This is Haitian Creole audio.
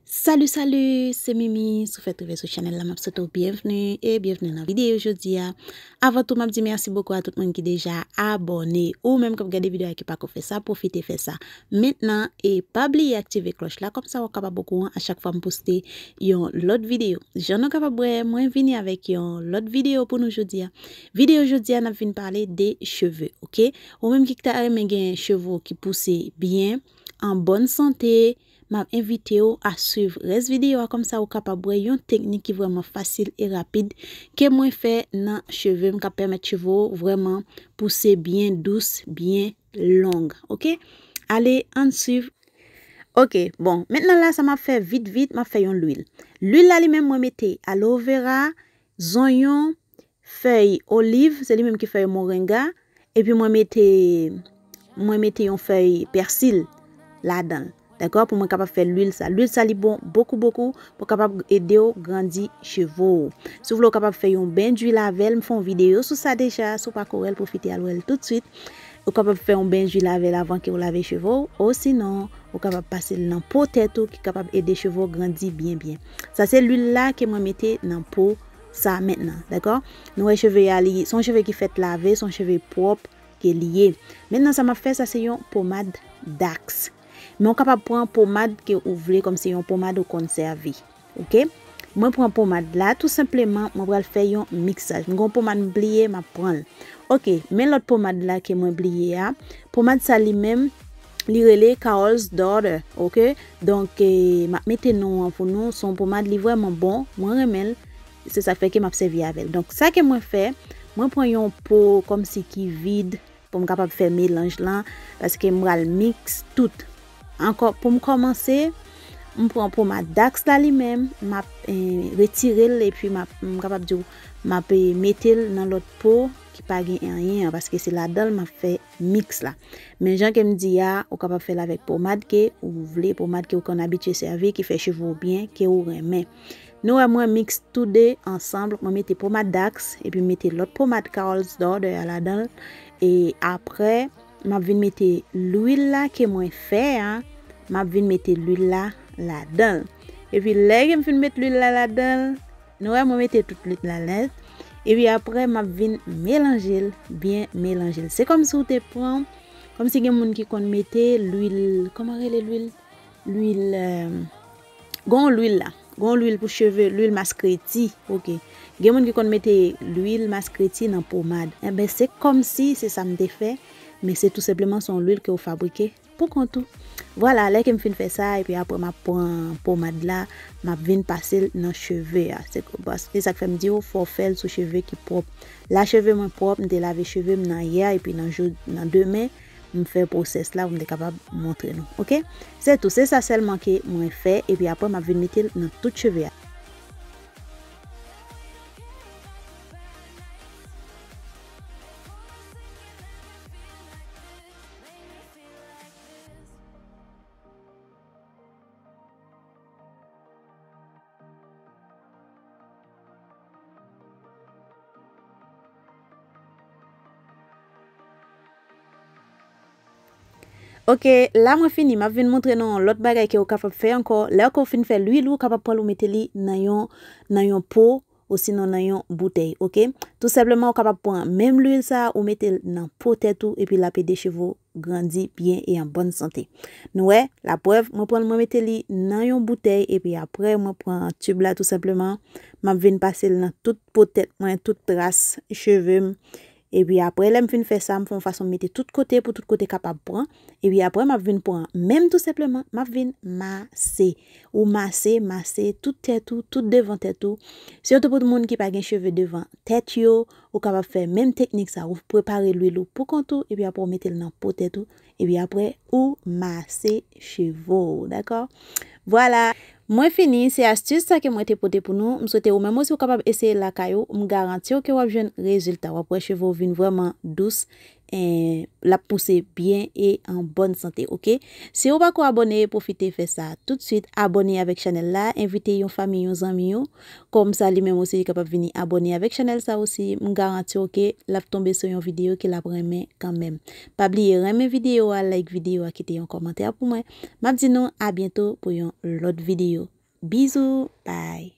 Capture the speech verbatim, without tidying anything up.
Salut, salut, se Mimi. Si w fèk rive sou chanèl la, m ap swete w byenvni e byenvni nan videyo jodi a. Avan tou, m ap di mèsi bokou a tout moun ki deja abòne. Ou menm k ap gade videyo a ki pako fè sa, pwofite fè sa mentnan e pa bliye aktive klòch la, kòmsa w ap kapab okouran a chak fwa m poste yon lòt videyo. Jan nou kapab wè, mwen vini avèk yon lòt videyo pou nou jodi a. Videyo jodi a, n ap vin pale de cheve, oke? Ou menm ki ta renmen gen cheve w ki pouse byen, an bòn sante, m ap envite w a swiv rès videyo a, kòmsa ou kapab wè yon teknik ki vrèman fasil e rapid ke mwen fè nan cheve m, k ap pèmèt cheve w vrèman pouse byen dous, byen long, oke? Ale, ann swiv. Oke, bon, mentnan la, sa m ap fè vit, vit, m ap fè yon lwil. Lwil la, li menm, mwen mete aloe vera, zonyon, fèy oliv, se li menm ki fèy moringa, epi mwen mete, mwen mete yon fèy pèsil ladan l. Dakò? Pou mwen kapab fè lwil sa. Lwil sa, li bon bokou, bokou, pou kapab ede w grandi cheve w. Si w vle, w kapab fè yon ben dwil avè l. M fè yon videyo sou sa deja. Si w pako wè l, pwofite al wè l toutswit. Ou kapab fè yon ben dwil avè l avan ke w lave cheve w. Osinon, ou kapab pase l nan po tèt ou ki kapab ede cheve w grandi byen, byen. Sa se lwil la ke mwen mete nan po sa mentnan, dakò? Nou wè cheve a, li, se yon cheve ki fèt lave, se yon cheve pwòp ke li ye. Mentnan, sa m ap fè, sa se yon pomad Dax. Men w kapab pran pomad ke ou vle, kòm se yon pomad ou konn sèvi. Oke? Mwen pran pomad la, tou senpleman, mwen pral fè yon miksaj. M gen yon pomad m bliye, m ap pran l. Oke, men lòt pomad la ke mwen bliye a. Pomad sa li menm, li rele Carol's Daughter, oke? Donk, eh, m ap mete non an pou nou. Se yon pomad, li vrèman bon. Mwen renmen l. Se sa k fè ke m ap sèvi avè l. Donk, sa ke mwen fè, mwen pran yon po kòmsi ki vid pou m kapab fè melanj lan, paske m pral miks tout. Ankò, pou m kòmanse, m pran pomad Dax la li menm, m ap, eh, retire l, epi m ap, m kapab di w, m ap, eh, mete l nan lòt po ki pa gen anyen an, paske se ladan l m ap fè miks la. Men jan ke m di a, ou kapab fè l avèk pomad ke ou vle, pomad ke ou konn abitye sèvi, ki fè cheve w byen, ke ou renmen. Nou wè mwen miks tou de ansanm, mwen mete pomad Dax, epi m mete lòt pomad Carol's Daughter a ladan l. E aprè, m ap vin mete lwil la ke mwen fè a, m ap vin mete lwil la ladan l. Epi lè ke m fin met lwil la ladan l, nou wè mwen mete tout lwil la nèt. Epi aprè, m ap vin melanje l, byen melanje l. Se kòmsi w te pran, kòmsi gen moun ki konn mete lwil, kòman rele lwil? Lwil, eh, gon lwil la. Gon lwil pou cheve, lwil maskreti. Oke. Gen moun ki konn mete lwil maskreti nan pomad. Enben, se kòmsi se sa m te fè, men se tou senpleman se yon lwil ke w fabrike pou kont ou. Vwala, lè ke m fin fè sa, epi aprè m ap pran pomad la, m ap vin pase l nan cheve a. Se, se sa k fè m di w, fò w fè l sou cheve ki pwòp. La cheve mwen pwòp, m te lave cheve m nan yè, epi nan jou, nan demen, m fè pwosès la pou m te kapab montre nou. Oke? Se tou, se sa sèlman ke mwen fè, epi aprè m ap vin mete l nan tout cheve a. Oke, la mwen fini, m ap vin montre nou yon lòt bagay ke ou kapab fè ankò. Lè ke w fin fè lwil ou, ou kapab pran l ou mete li nan yon, nan yon po, osinon nan yon boutèy, oke? Tou senpleman, ou kapab pran menm lwil sa a, ou mete l nan po tèt ou, epi l ap ede cheve w grandi byen e an bòn sante. Nou wè, laprèv, mwen pran l, mwen mete li nan yon boutèy, epi aprè, mwen pran tib la tou senpleman, m ap vin pase l nan tout po tèt mwen, tout tras cheve m. Epi aprè, lè m fin fè sa, m fè yon fason m mete tout kote pou tout kote kapab pran. Epi aprè, m ap vin pran menm tou senpleman, m ap vin mase. Ou mase, mase tout tèt ou, tout devan tèt ou. Sitou pou moun ki pa gen cheve devan tèt yo, ou kapab fè menm teknik sa. Ou prepare lwil ou pou kont ou, epi aprè ou mete l nan po tèt ou, epi aprè ou mase cheve w, dakò? Vwala. Mwen fini, se astis sa ke mwen te pote pou nou. M swete ou menm osi ou kapab eseye l lakay ou. M garanti w ke w ap jwenn rezilta. W ap wè cheve w vin vrèman dous, e l ap pouse byen e an bòn sante, oke? Si ou pako abòne, pwofite fè sa toutswit. Abòne avèk chanèl la, envite yon fanmi, yon zanmi ou. Kòmsa li menm osi li kapab vini abòne avèk chanèl sa osi. M garanti w ke l ap tonbe sou yon videyo ke l ap renmen kanmenm. Pa bliye renmen videyo a, like videyo a, kite yon kòmantè pou mwen. M ap di nou a byento pou yon lòt videyo. Bizou, bye.